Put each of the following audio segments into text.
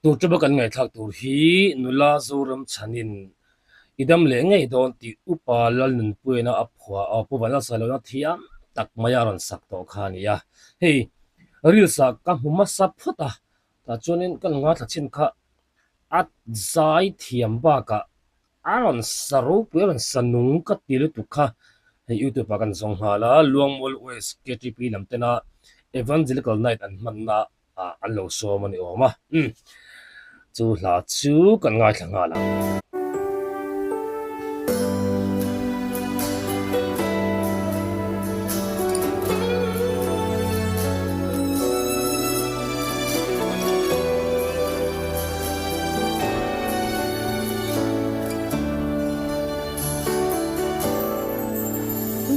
Tur tuma kan ngaihthlak tur hi nula Zoram chhanin i dam leh ngei dawn tih Upa Lalnunpuiana a phuah a, Pu Vanlalsailona thiam tak mai a rawn sak tawh kha a ni a. Hei reels ah ka hmu hmasa phawt a, tah chuanin ka ngaithla chin kha a zai thiam bakah a rawn sa ropui a rawn sa nung ka ti lutuk kha hei youtube ah kan zawng nghal a, Luangmual West KTP lam tena Evangelical Night an hmanna ah an lo sawm a ni awm a, umm chu hla chu kan ngaithla nghal ang.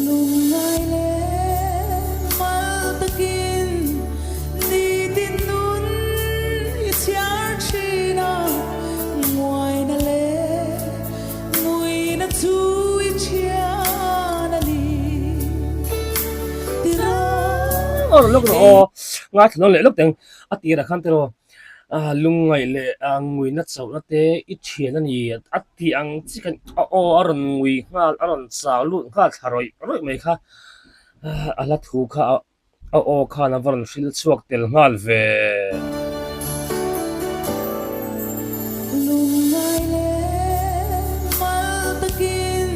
Lungngai leh mal takin nitin nun i chhiar thin a, nguaina leh nguina chu i thian a ni tiraw. Aw lawk rawh aw, ngaithla nawn leh lawk teng a tirah khan tiraw. Lungngaih leh nguina chauhna te i thian a ni a tih ang chi khan a aw a rawn ngui nghal a rawn chau lut nghal thla rawih rawih mai kha a hla thu kha a aw khan a va rawn hril chhuak tel nghal ve. Lungngai leh mal takin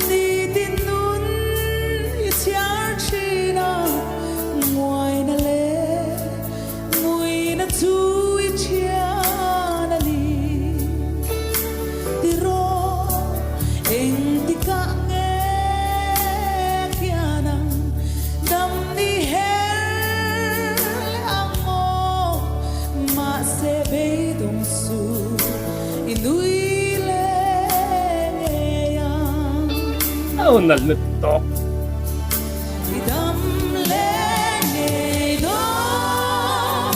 nitin nun i chhiar thin a, nguaina leh Nguina chu i thian a ni tiraw? Engtikah nge khian ang dam ni her leh ang maw? Mahse beidawng suh i nui leh ngei ang. Au nalh lutuk. I dam leh ngei dawn,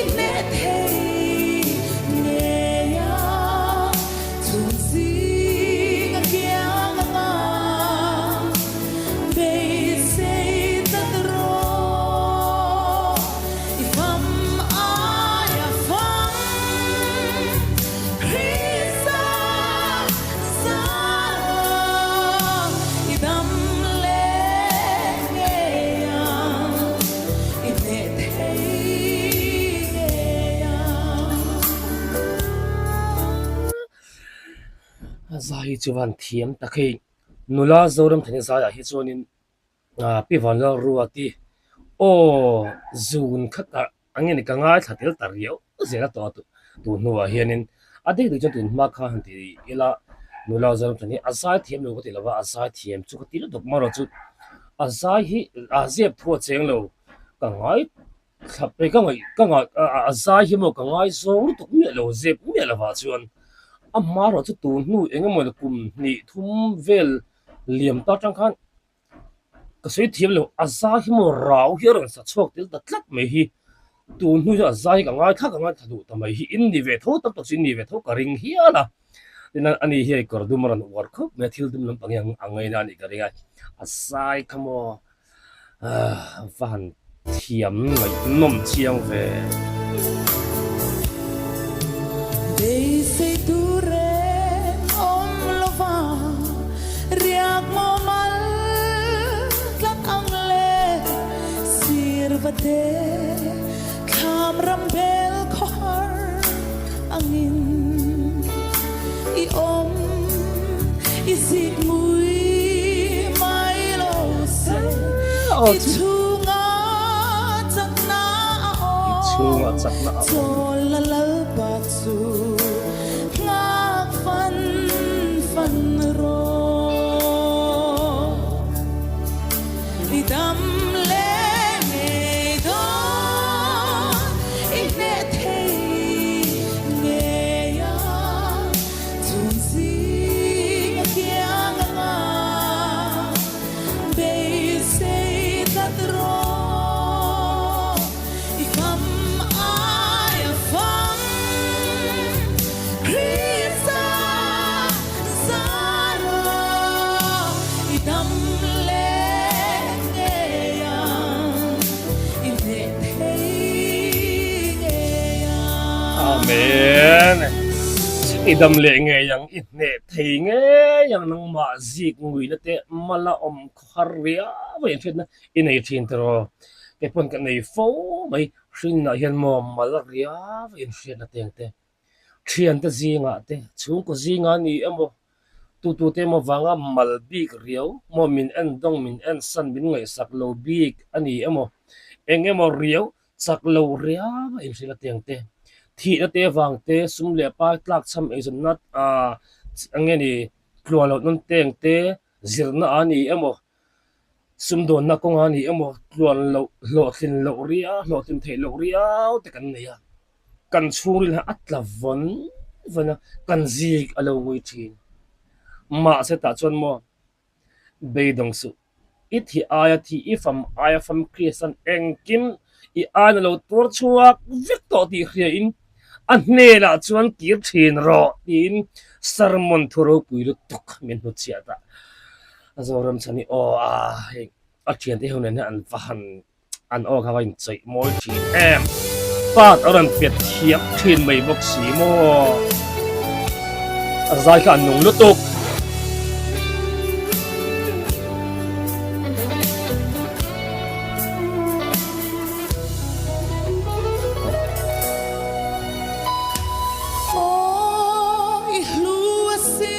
i hneh thei ngei a, chhun zing a kiang anga beisei tlat rawh. I fam aia fam Krista zara i dam leh ngei a, i hneh thei ngei a. A zai chu van thiam tak hei nula Zoramthani zaiah hi chuanin Pi Vanlalruati aw zun kha ka ang nge ni ka ngaithla tel ta riau zel a tawh a tun hnuah hianin a dik dik chuan tun hma kha han ti ila nula Zoramthani hi a zai thiam lo ka ti lova a zai thiam chu ka ti lutuk marawh chu a zai hi a zep thu a cheng lo ka ngai Thlap pe ka ngaih ka ngaih a zai hi maw ka ngai zawng lutuk miah lo zep miah lovah chuan a hma erawh chu tun hnu eng emaw ni kum hnih thum vel liam ta atang khan ka sawi thiam lo a zai hi maw rau hi a rawn sa chhuak tel ta tlat mai hi tun hnu hian a zai hi ka ngai thla ka ngaithla duh ta mai hi in ni ve tho tam tak chu in ni ve tho ka ring hial a tin a ni hi hei kawr dum a rawn uar khawp mai a thil dum lampang hi a ngaina a nih ka ring a a zai kha maw. Va han thiam ngaihnawm chiang ve. Beisei tur reng awm lova riak maw mal tlat ang le sir va te thlam ram bel khawhar angin i awm i zik mui mai lo se i chhunga chakna a awm chawl la lalpa chu nghak fan fan rawh i dam leh ngei dawn i hneh thei ngei a chhun zing a kiang anga beisei tlat rawh i fam aia fam. Amen. I dam leh ngei ang, i hneh thei ngei ang nangmah zik nguina te mala awm khawhar riau a inhriatna i nei thin tiraw? Kei pawn ka nei fo mai, hringnah hian maw mal riau a inhriatna teng te. Thiante zingah te, chhungkaw zingah ni emaw, tutute emaw vanga mal bik riau maw min en dawng, min en san, min ngaihsak lo bik a ni emaw, eng emaw riau chak lo riau a inhrilh a tiang te, thihna te vang te, sum leh pai tlakchham eizawnna ah eng nge ni tluan loh nawn teng te, zirna a ni emaw, Sumdawnna kawnga ni emaw tluan loh hlawhtlin loh riau hlawhtlin theih loh riau te kan nei a, kan chhungril hi a tla vawn vawn a, kan zik a lo ngui thin. Mahse tah chuan maw beidawng suh, i thih aia thih, i fam aia fam Kristian engkim i aina lo tuar chhuak vek tawh tih hriain a hnenah chuan kir thin rawh tiin sermon thu ropui lutuk min hnutchhiah ta. A Zoram chhan hi aw a hei a thiante ho nen hian an va han an aw kha va inchawih mawi thin em part a rawn pet thiam thin mai bawk si maw a zai kha an nung lutuk.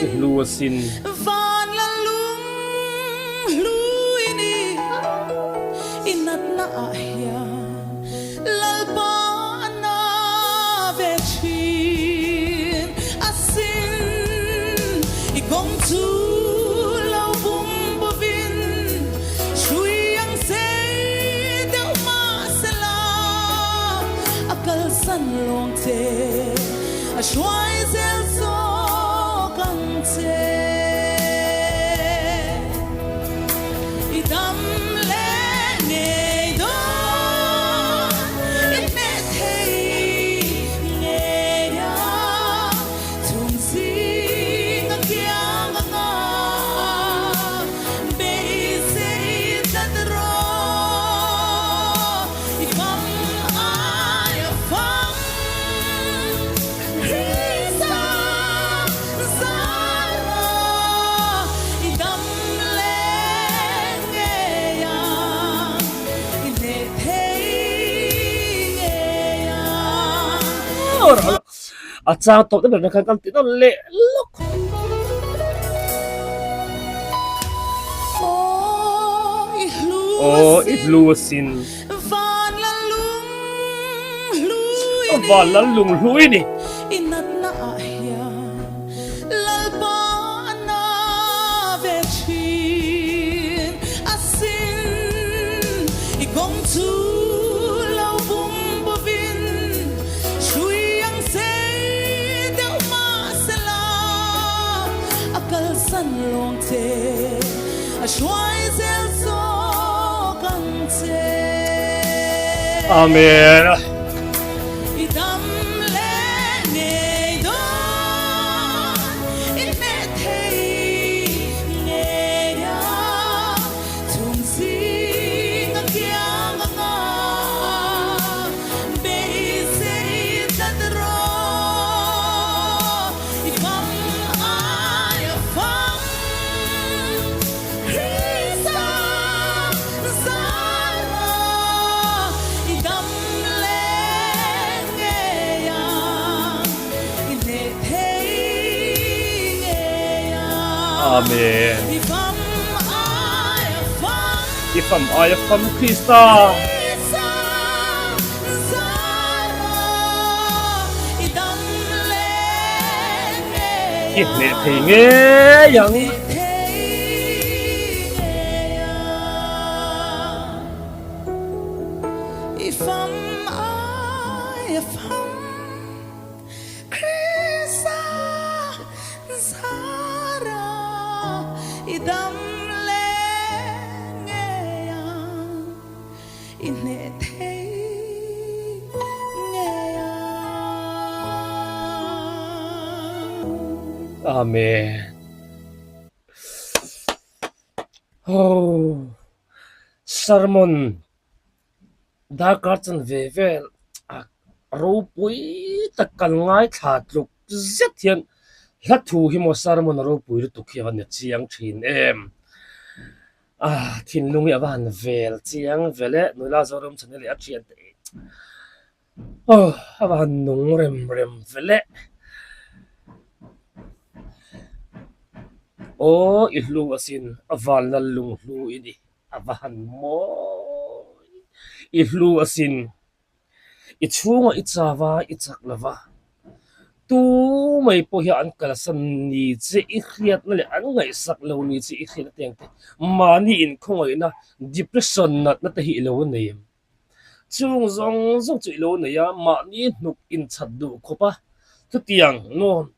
I hlu asin. A chang tawp na ber khan kan ti nawn leh lawk. Aw i hlu asin. Van lal lung hlui ni. Amen. Amen. I fam aia fam Krista. I hneh thei ngei ang. I hneh thei ngei ang. Amen. Oh, sermon darkar chan ve vel a. ropui tak kan ngaithla tluk zet hian hla thu hi maw sermon ropui lutuk hi a va ni chiang thin em. Ah thinlung hi a va han vel chiang vel e nula Zoram chhan leh a thian te aw a va han nung rem rem vel e. Aw i hlu asin a van lal lung hlu i ni a va han mawi i hlu asin. I chhungah i chau a, i chak lo va. Tu mai pawh hian an kalsan ni che i hriatna leh an ngaihsak lo ni che i hriatna te ang te, mahni inkhawngaihna, depression natna te hi i lo nei em? Chung zawng zawng chu i lo nei a, mahni hnuk inchhat duh khawp a, chutiang maw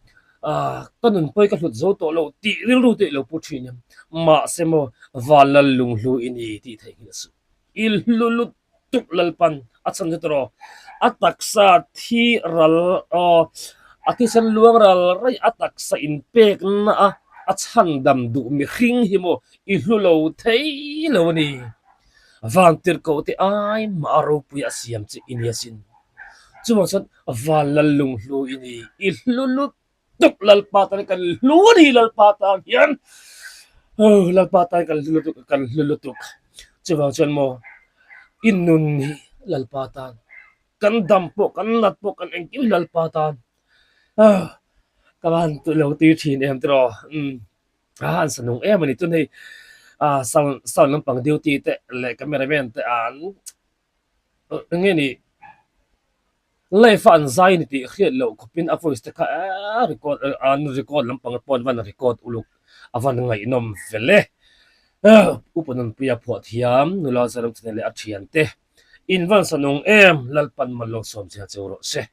ka nunpui ka hlut zo tawh lo tih rilru te i lo pu thin em? Mahse maw, Vanlal lunghlu i ni tih theihnghilh suh. I hlu lut tuk Lalpan a chhan chu tawh a taksa thi ral aw a thisen luang ral raih a taksa inpekna a a chhan dam duh mihring hi maw i hlu lo thei lo a ni. Vantirhkoh te ai mah a ropui a siam che i nia sin. Chuvang chuan van lal lunghlu i ni i hlu lut tuk Lalpa tan kan hlu a ni Lalpa tan hian oh Lalpa tan kan hlu lutuk kan hlu lutuk chuvang chuan maw i nun hi Lalpa tan kan dam pawh kan nat pawh kan engkim hi Lalpa tan ah ka van lo ti thin em tiraw umm a han sa nung em a ni tun hei ah sound sound lampang duty te leh camera man te an eng nge ni. Live a an zai ni tih hriat loh khawpin a voice te kha eee record an record lampang pawh an van record uluk a van ngaihnawm fel e. Upa Nunpuia phuah thiam nula Zoramchhana leh a thiante in van sa nung em Lalpan Malawngsawm che cheu rawh se.